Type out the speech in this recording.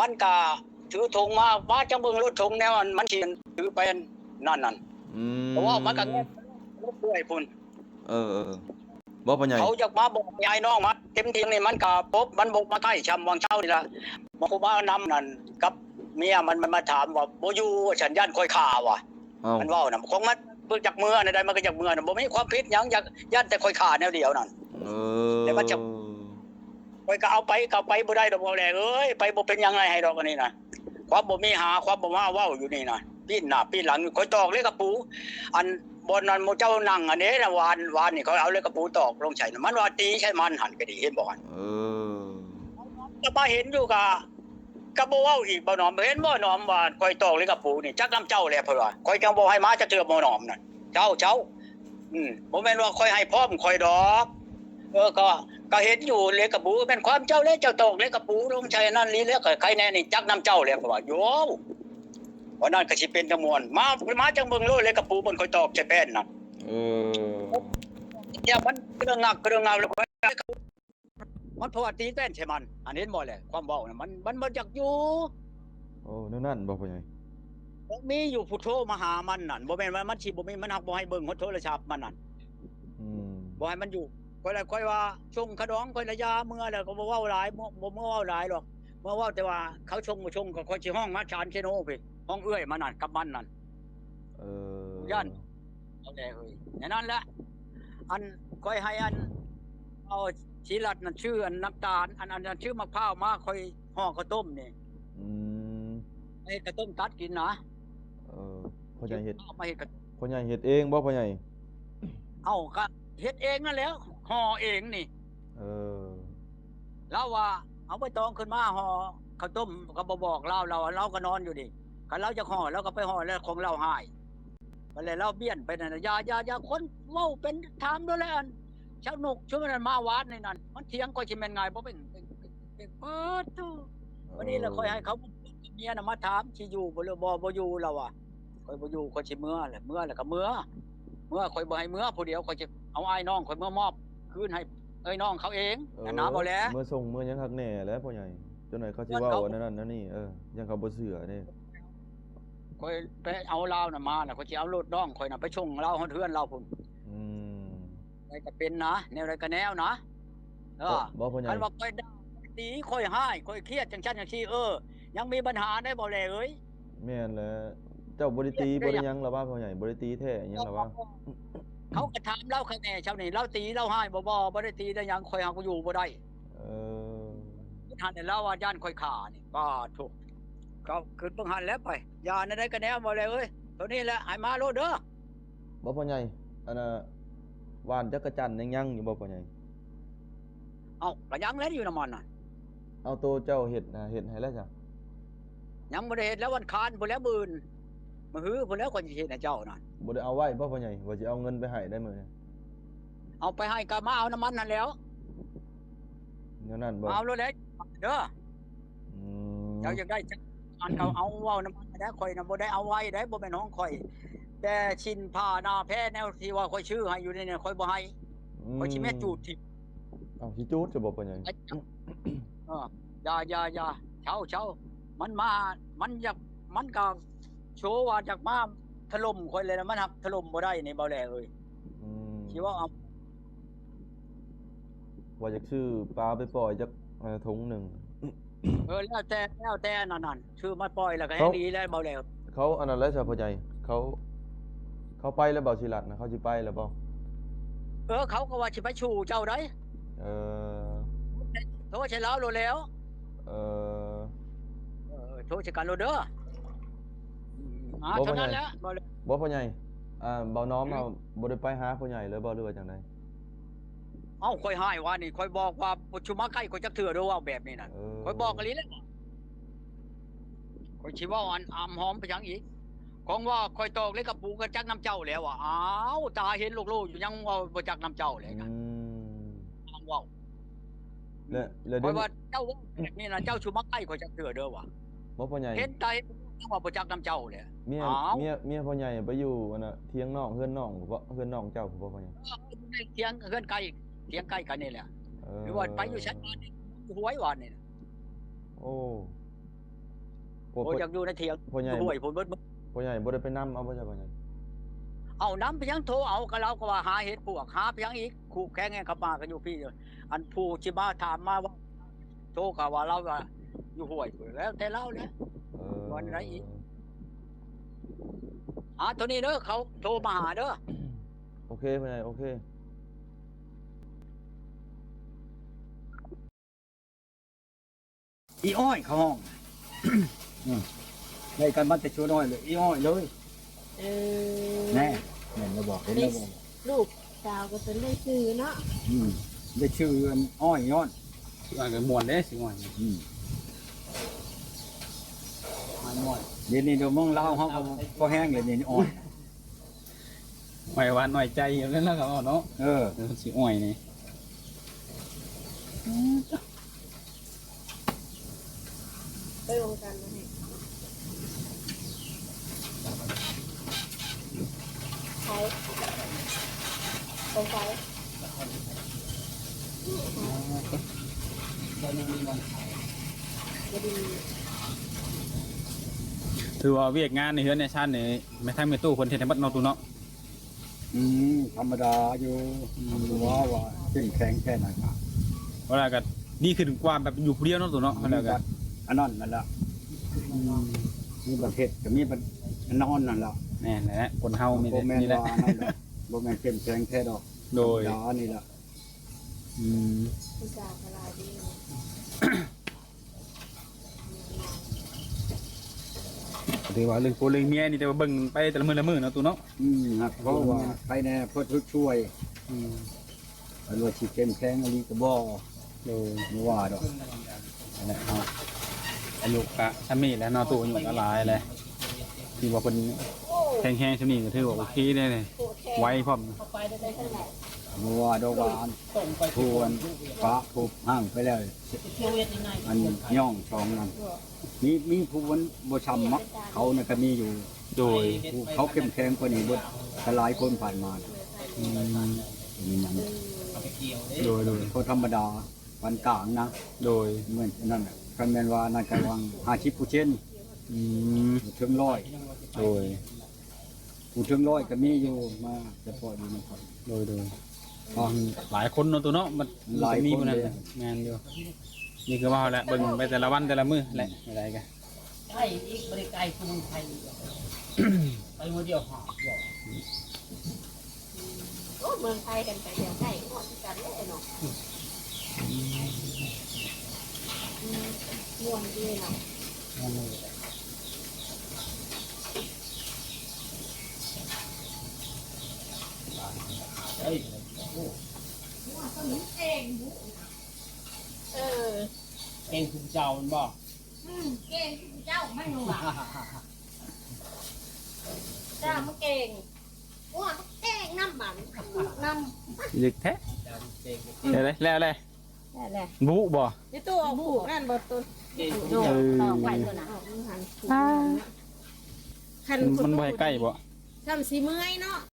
ມັນກະຖືຖົງມາ ມາຈັ່ງເບິ່ງໂລດ ຖົງແນວອັນມັນຊິຖືໄປອັນນັ້ນນັ້ນ ອືມ ເພາະວ່າມັນກະເງືອກເປື່ອຍພຸ້ນ. ເອີໆ ບໍ່ ພໍ່ໃຫຍ່ ເຂົາຢາກມາບອກໃຫ້ອ້າຍນ້ອງມາເຕັມທີ່ນີ້ ມັນກະປົບ ມັນບໍ່ມາໃກ້ຊ່ຳຫວ່າງເຊົ້ານີ້ລະ ມາຄູມານຳນັ້ນກັບເມຍມັນ ມັນມາຖາມວ່າບໍ່ຢູ່ວ່າຊັ້ນ ຢ້ານຂ້ອຍຂ້າວ່າ ອ້າວ ມັນເວົ້ານຳ ຂອງມັນ ເພິ່ນຈັກເມືອແນວໃດ ມັນກໍຢາກເມືອນະ ບໍ່ມີຄວາມຜິດຫຍັງ ຢາກ ຢ້ານແຕ່ຂ້ອຍຂ້າແນວດຽວນັ້ນ ເອີ ແລ້ວມັນຈະ ຂ້ອຍກໍເອົາໄປ ກໍເອົາໄປບໍ່ໄດ້ດອກ ເວົ້າແຫຼເອີຍ ໄປບໍ່ເປັນຫຍັງໃຫ້ດອກ ອັນນີ້ນະ ຄວາມບໍ່ມີຫາ ຄວາມບໍ່ມາເວົ້າຢູ່ນີ້ນະ ປີ້ນໜ້າປີ້ນຫຼັງ ຂ້ອຍຕອກເຫຼັກກະປູ ອັນ ບ່ອນນັ້ນໝູ່ເຈົ້ານັ່ງຫັ້ນເດ້ນະ ວານ ວານນີ້ ຂ້ອຍເອົາເຫຼັກກະປູຕອກລົງໃສ່ນະ ມັນວ່າຕີໃສ່ມັນຫັ້ນກໍດີ ເຫັນບໍ່ຫັ້ນ ເອີ ກໍມາເຫັນຢູ່ ກໍ ກໍບໍ່ເວົ້າອີກ ບ່າວໜອມ ເຫັນບໍ່ໜອມວ່າຂ້ອຍຕອກເຫຼັກກະປູນີ້ ຈັກນຳເຈົ້າແຫຼະ ເພິ່ນວ່າ ຂ້ອຍຈັ່ງບໍ່ໃຫ້ມາຈັກເທື່ອ ບ່າວໜອມນັ້ນ ເຈົ້າ ເຈົ້າ ອືມ ບໍ່ແມ່ນວ່າຂ້ອຍໃຫ້ພ້ອມຂ້ອຍດອກ ເອີ ກໍ ກໍເຫັນຢູ່ເຫຼັກກະປູ ແມ່ນຄວາມເຈົ້າແຫຼະ ເຈົ້າຕອກເຫຼັກກະປູລົງໃສ່ອັນນັ້ນນີ້ແຫຼະ ກໍໄຄແນ່ນີ້ ຈັກນຳເຈົ້າແຫຼະ ເພິ່ນວ່າ ໂຢ ວ່ານັ້ນກໍຊິເປັນຕາມ່ວນ ມາ ມາຈັ່ງເບິ່ງໂລດ ເຫຼັກກະປູບ່ອນຂ້ອຍຕອກໃສ່ແປ້ນນະ ເອີ ຢ່າມັນເລື່ອງງາກ ເລື່ອງງາກແລ້ວ ມັນເພາະວ່າຕີແປ້ນໃສ່ມັນ ອັນເຫັນບໍ່ແຫຼະ ຄວາມເວົ້ານະ ມັນ ມັນບໍ່ຢາກຢູ່. ໂອ້ ແນວນັ້ນບໍ່ພໍ່ໃຫຍ່? ມີຢູ່ຜູ້ໂທມາຫາມັນນັ້ນ ບໍ່ແມ່ນວ່າມັນຊິບໍ່ມີ ມັນຮັກບໍ່ໃຫ້ເບິ່ງຮອດໂທລະສັບມັນນັ້ນ ອືມ ບໍ່ໃຫ້ມັນຢູ່. ຂ້ອຍລະ ຂ້ອຍວ່າສົ່ງຂະດອງ ຂ້ອຍລະຢ່າເມືອ ແລ້ວກໍບໍ່ເວົ້າຫຼາຍ ບໍ່ ບໍ່ເມືອເວົ້າຫຼາຍດອກ ເມືອເວົ້າແຕ່ວ່າເຂົາສົ່ງບໍ່ສົ່ງ ກໍຂ້ອຍຊິຮ້ອງມາສານເຊໂນພີ້ ຮ້ອງເອື້ອຍມານັ້ນ ກັບມັນນັ້ນ ເອີ ຢ້ານ ເອົາແຫຼະເອີຍ ແນວນັ້ນແຫຼະ ອັນ ຂ້ອຍໃຫ້ອັນ ເອົາສີລັດນັ້ນ ຊື້ອັນນ້ຳຕານ ອັນ ອັນ ອັນ ຊື້ໝາກພ້າວມາ ຂ້ອຍຫໍ່ເຂົ້າຕົ້ມນີ້ ອືມ ເຮັດເຂົ້າຕົ້ມຕັດກິນນະ ເອີ ພໍ່ໃຫຍ່ເຮັດ ມາເຮັດ ພໍ່ໃຫຍ່ເຮັດເອງບໍ່ພໍ່ໃຫຍ່? ເອົ້າ ກະເຮັດເອງນັ້ນແຫຼະ ຫໍ່ເອງນີ້ ເອີ ລາວວ່າເອົາໃບຕອງຂຶ້ນມາຫໍ່ເຂົ້າຕົ້ມ ກໍບໍ່ບອກລາວ ລາວ ລາວກໍນອນຢູ່ນີ້ ຄັນລາວຢາກຫໍ່ ລາວກໍໄປຫໍ່ ແລ້ວຂອງລາວຫາຍ ບັດແລ້ວລາວບຽນໄປນັ້ນນະ ຢ່າ ຢ່າ ຢ່າ ຄົນເວົ້າເປັນ ຖາມໂລດແຫຼະ ອັນຊາວນົກຊຸມນັ້ນມາວານນີ້ນັ້ນ ມັນຖຽງຂ້ອຍຊິແມ່ນງ່າຍບໍ່ ເປັນ ເປັນ ເປັນ ເປັນ ປາດໂທ້ ເອີ ບັດນີ້ລະຂ້ອຍໃຫ້ເຂົາ ເມຍນະມາຖາມ ຊິຢູ່ບໍ່ ຫຼືບໍ່ ບໍ່ຢູ່ລາວວ່າ ຂ້ອຍບໍ່ຢູ່ ຂ້ອຍຊິເມືອແຫຼະ ເມືອແລ້ວກໍເມືອ ເມືອ ຂ້ອຍບໍ່ໃຫ້ເມືອຜູ້ດຽວ ຂ້ອຍຈະເອົາອ້າຍນ້ອງຂ້ອຍເມືອມອບຄືນໃຫ້ເອື້ອຍນ້ອງເຂົາເອງ ເອີ ຫັ້ນນະ ບໍ່ແຫຼະ ເມືອສົ່ງເມືອຫຍັງຄັກແນ່ແຫຼະພໍ່ໃຫຍ່ ເຈົ້າໜ້ອຍເຂົາຊິເວົ້າອັນນັ້ນອັນນີ້ ເອີ ຢ້ານເຂົາບໍ່ເຊື່ອເດ້ ຂ້ອຍໄປເອົາລາວນະມານະ ຂ້ອຍຊິເອົາລົດນ້ອງຂ້ອຍນະໄປສົ່ງລາວຮອດເຮືອນລາວພຸ້ນ ອືມ ໃດກໍເປັນນະ ແນວໃດກໍແນວນະ ເອີ ບໍ່ ບໍ່ພໍ່ໃຫຍ່ ຄັນວ່າຂ້ອຍດ່າ ຂ້ອຍຕີ ຂ້ອຍຮ້າຍ ຂ້ອຍຄຽດ ຈັ່ງຊັ້ນຈັ່ງຊີ້ ເອີ ຍັງມີບັນຫາໄດ້ບໍ່ແຫຼເອີຍ? ແມ່ນແຫຼະ ເຈົ້າບໍ່ໄດ້ຕີ ບໍ່ໄດ້ຫຍັງລະຫວາພໍ່ໃຫຍ່? ບໍ່ໄດ້ຕີແທ້ຫຍັງລະຫວາ? ເຂົາກໍຖາມລາວຄັກແນ່ເຊົ້ານີ້ ລາວຕີລາວຮ້າຍບໍ່? ບໍ່ ບໍ່ໄດ້ຕີໄດ້ຫຍັງ ຂ້ອຍຫາກໍຢູ່ບໍ່ໄດ້ ເອີ ເຮັດຫັ້ນແຫຼະ ລາວວ່າຢ້ານຂ້ອຍຂ້ານີ້ ປາດໂທ້ ກໍຄິດເບິ່ງຫັ້ນແຫຼະໄປ ຢ່າແນວໃດກໍແນວ ບໍ່ແຫຼເອີຍ ໂຕນີ້ແຫຼະ ໃຫ້ມາໂລດເດີ. ບໍ່ພໍ່ໃຫຍ່ ອັນນ່າ ຫວ່ານຈັກກະຈັນຍັງຍັງຢູ່ບໍ່ພໍ່ໃຫຍ່? ເອົ້າ ກະຍັງແຫຼະຢູ່ນຳມັນນະ. ເອົາ ໂຕເຈົ້າເຮັດນະ ເຮັດໃຫ້ແລ້ວຊະ? ຍັງບໍ່ໄດ້ເຮັດແລ້ວ ວັນຄານພຸ້ນແຫຼະ ມື້ອື່ນ ມື້ຮືພຸ້ນແຫຼະ ຂ້ອຍຊິເຮັດໃຫ້ເຈົ້ານັ້ນ. ບໍ່ໄດ້ເອົາໄວ້ບໍ່ພໍ່ໃຫຍ່ ວ່າຊິເອົາເງິນໄປໃຫ້ໄດ້ມື້ນີ້? ເອົາໄປໃຫ້ກະມາເອົານຳມັນຫັ້ນແຫຼ້ວ. ແນວນັ້ນບໍ່? ມາເອົາໂລດແຫຼະເດີ. ອືມ ເຈົ້າຢາກໄດ້ຈັກອັນກໍເອົາ ເວົ້ານຳມັນແຫຼະ ຂ້ອຍນະບໍ່ໄດ້ເອົາໄວ້ເດ້ ບໍ່ແມ່ນຂອງຂ້ອຍ ແຕ່ສິ້ນຜ້າໜ້າແພແນວທີ່ວ່າຂ້ອຍຊື້ໃຫ້ຢູ່ນີ້ນະ ຂ້ອຍບໍ່ໃຫ້ ອືມ ຂ້ອຍຊິແມ່ຈູດຖິ້ມ. ເອົ້າ ຊິຈູດຊະບໍ່ ພໍ່ໃຫຍ່? ເອີ ຢ່າ ຢ່າ ຢ່າ ເຊົາ ເຊົາ ມັນມາ ມັນຢາກ ມັນກໍໂຊວ່າຢາກມາຖະຫຼົ່ມຂ້ອຍແຫຼະ ມັນຫັກຖະຫຼົ່ມບໍ່ໄດ້ນີ້ ເບົາແຫຼເອີຍ. ອືມ ຊິເວົ້າເອົາ ວ່າຢາກຊື້ປາໄປປ່ອຍຈັກ ເອີ ຖົງໜຶ່ງ. ເອີ ແລ້ວແຕ່ ແລ້ວແຕ່ນັ້ນ ຊື້ມາປ່ອຍແລ້ວກໍແຮງດີແລ້ວ ເບົາແຫຼ. ເຂົາອັນນັ້ນແລ້ວຊະ ພໍ່ໃຫຍ່ ເຂົາ ເຂົາໄປແລ້ວບໍ່ ສີລັດນະ ເຂົາຊິໄປແລ້ວບໍ່? ເອີ ເຂົາກໍວ່າຊິໄປສູ່ເຈົ້າໃດ. ເອີ ໂທໃສ່ລາວໂລດແລ້ວ. ເອີ ເອີ ໂທໃສ່ກັນໂລດເດີ. ອືມ ອ່າ ບໍ່ ເທົ່ານັ້ນແຫຼະ ເບົາແຫຼ. ບໍ່ ພໍ່ໃຫຍ່ ອ່າ ເບົານ້ອມ ອືມ ເຮົາບໍ່ໄດ້ໄປຫາພໍ່ໃຫຍ່ເລີຍບໍ່ ຫຼືວ່າຈັ່ງໃດ? ເອົ້າ ຂ້ອຍຮ້າຍວ່ານີ້ ຂ້ອຍບອກວ່າບໍ່ຊຸມາໃກ້ຂ້ອຍຈັກເທື່ອເດີ ເວົ້າແບບນີ້ນະ. ເອີ ຂ້ອຍບອກອີ່ຫຼີແຫຼະ ຂ້ອຍຊິເວົ້າອັນອຳຫອມໄປຫຍັງອີກ? ຂອງວ່າຂ້ອຍຕອກເຫຼັກກະປູກໍຈັກນຳເຈົ້າແຫຼະວ່າ. ອ້າວ ຕາເຫັນໂລກໂລຢູ່ ຍັງເວົ້າບໍ່ຈັກນຳເຈົ້າແຫຼະ. ອືມ ຟັງເວົ້າ ແລະ ແລະ ຂ້ອຍວ່າເຈົ້າເວົ້າແບບນີ້ນະ ເຈົ້າຊຸມາໃກ້ຂ້ອຍຈັກເທື່ອເດີວ່າ. ບໍ່ ພໍ່ໃຫຍ່ ເຫັນຕາເຫັນ ຍັງວ່າບໍ່ຈັກນຳເຈົ້າແຫຼະ. ເມຍ ເມຍ ເມຍພໍ່ໃຫຍ່ໄປຢູ່ອັນນ່າ ຖຽງນ້ອງ ເຮືອນນ້ອງບໍ່ ເຮືອນນ້ອງເຈົ້າບໍ່ ພໍ່ໃຫຍ່? ເອີ ຢູ່ໃນຖຽງ ເຮືອນໃກ້ ຖຽງໃກ້ກັນນີ້ແຫຼະ. ເອີ ຫຼືວ່າໄປຢູ່ໃສ ຢູ່ຫ້ວຍຫວານນີ້. ໂອ້ ໂອ້ ຢາກຢູ່ໃນຖຽງ ພໍ່ໃຫຍ່ ຢູ່ຫ້ວຍພຸ້ນເບິດມື້. ພໍ່ໃຫຍ່ບໍ່ໄດ້ໄປນຳເອົາບໍ່ ພໍ່ໃຫຍ່? ເອົານຳໄປຫຍັງ ໂທເອົາ ກໍລາວກໍວ່າຫາເຫັດປວກ ຫາໄປຫຍັງອີກ ຄູ່ແຂ່ງແຮງເຂົ້າມາກໍຢູ່ພີ້. ອັນຜູ້ຊິມາຖາມມາວ່າ ໂທກໍວ່າລາວວ່າຢູ່ຫ້ວຍພຸ້ນ ແລ້ວແຕ່ລາວແຫຼະ. ເອີ ວ່າແນວໃດອີກ ຫາໂທນີ້ເດີ ເຂົາໂທມາຫາເດີ. ໂອເຄ ພໍ່ໃຫຍ່ ໂອເຄ. ອີອ້ອຍເຂົາຮ້ອງ. ອືມ ໄດ້ກັນມາແຕ່ຊົ່ວນ້ອຍເລີຍ ອີອ້ອຍເລີຍ. ເອີ ແນ່ ແມ່ນແລ້ວບໍ່ ເຫັນແລ້ວບໍ່? ລູກສາວກໍເປັນໄດ້ຊື່ເນາະ. ອືມ ໄດ້ຊື່ອັນອ້ອຍຍ້ອນ ຊື່ອ້ອຍກໍມ່ວນເດ້ ຊື່ອ້ອຍ. ອືມ ອ້ອຍມ່ວນ. ດຽວນີ້ດຽວເມືອງລາວເຮົາກໍພໍແຮງເລີຍນີ້ ອ້ອຍ. ໄວ້ວ່ານ້ອຍໃຈຢູ່ແລ້ວລະເນາະ. ເອີ ຊິອ້ອຍນີ້ ໄປລົງກັນມາໃຫ້ ໃສ ໄປໃສ? ຖືວ່າວຽກງານໃນເຮືອນໃນຊານນີ້ ແມ່ທັງແມ່ຕູ້ເພິ່ນເຮັດໃຫ້ໝົດເນາະ ຕູ້ເນາະ. ອືມ ທຳມະດາຢູ່. ອືມ ວ່າ ວ່າເຂັ້ມແຂງແຄ່ນັ້ນກະ ວ່າລະກະດີຂຶ້ນກວ່າແບບຢູ່ຜູ້ດຽວເນາະ ຕູ້ເນາະ. ແລ້ວກະອັນນັ້ນນັ້ນລະ. ອືມ ມີບັດເຮັດກະມີບັດນອນນັ້ນລະ. ແມ່ນແຫຼະ ຄົນເຮົາມີແຕ່ນີ້ແຫຼະ ບໍ່ແມ່ນເຂັ້ມແຂງແທ້ດອກ. ໂດຍ ທຳມະດານີ້ລະ. ອືມ ຜູ້ສາວກໍຫຼາຍດີ. ກໍຖືວ່າເລື່ອງຜົວເລື່ອງເມຍນີ້ ແຕ່ວ່າເບິ່ງໄປແຕ່ລະມື້ລະມື້ເນາະ ຕູ້ເນາະ. ອືມ ຫາກເວົ້າວ່າໄປແດ່ ເພື່ອຊົດຊ່ວຍ. ອືມ ເພິ່ນວ່າຊິເຂັ້ມແຂງອີ່ຫຼີກໍບໍ່. ໂດຍ ບໍ່ວ່າດອກ. ນັ້ນແຫຼະເນາະ ອາຍຸກະຊ່ຳນີ້ແຫຼະເນາະ ຕູ້ ອາຍຸກະຫຼາຍແຫຼະ. ທີ່ວ່າເພິ່ນແຂງແຮງຊ່ຳນີ້ກໍຖືວ່າໂອເຄເດ້ ໄວພ້ອມ. ບໍ່ວ່າດອກວ່າອັນ ຜູ້ອັນປະຜູ້ຮ້າງໄປແລ້ວ ອັນຍ້ອງສອງນັ້ນ ມີ ມີຜູ້ອັນບໍ່ຊ່ຳເນາະ ເຂົານັ້ນກໍມີຢູ່. ໂດຍ ຜູ້ເຂົາເຂັ້ມແຂງກວ່ານີ້ເບິດ ກໍຫຼາຍຄົນຜ່ານມາ. ອືມ ເປັນຫຍັງ? ໂດຍ ໂດຍ ກໍທຳມະດາ ປານກາງນະ. ໂດຍ ແມ່ນ ນັ້ນນະ ຄັນແມ່ນວ່ານັ້ນກໍຫວ່າງຫ້າສິບເປີເຊັນ. ອືມ ເຖິງຮ້ອຍ. ໂດຍ ຜູ້ເຖິງຮ້ອຍກໍມີຢູ່ ມາສະເພາະຢູ່ນຳຂ້ອຍ. ໂດຍ ໂດຍ ອືມ ຫຼາຍຄົນເນາະ ຕູ້ເນາະ ມັນຫຼາຍຄົນ. ແມ່ນຢູ່ ນີ້ຄືວ່າແຫຼະ ເບິ່ງໄປແຕ່ລະວັນແຕ່ລະມື້ແຫຼະ ໃດໆກໍ ໃກ້ອີກ ບໍ່ໄດ້ໃກ້ຄືເມືອງໄທອີກ ໄປມື້ດຽວຮອດບໍ່? ໂອ້ ເມືອງໄທກັນໄປດຽວໃກ້ຮອດຄືກັນເດ້ເນາະ. ອືມ ມ່ວນດີເນາະ. ເອີ ເອີ ເກັ່ງຄືເຈົ້າແມ່ນບໍ່? ອືມ ເກັ່ງຄືເຈົ້າແມ່ນຫຍັງວະ? ເຈົ້າມັນເກັ່ງ ໂອ້ຍ ມັນເກັ່ງນຳບັດ ນຳ ເລິກແທ້. ແລ້ວແຫຼະ ແລ້ວແຫຼະ ແລ້ວແຫຼະ ບຸບໍ່? ຢູ່ໂຕອອກຜູກນັ້ນບໍ່? ໂຕ ເອີ ຕອກໄວ້ໂຕນະ ຄັນ ມັນບໍ່ໃຫ້ໃກ້ບໍ່? ຊ່ຳຊິເມື່ອຍເນາະ.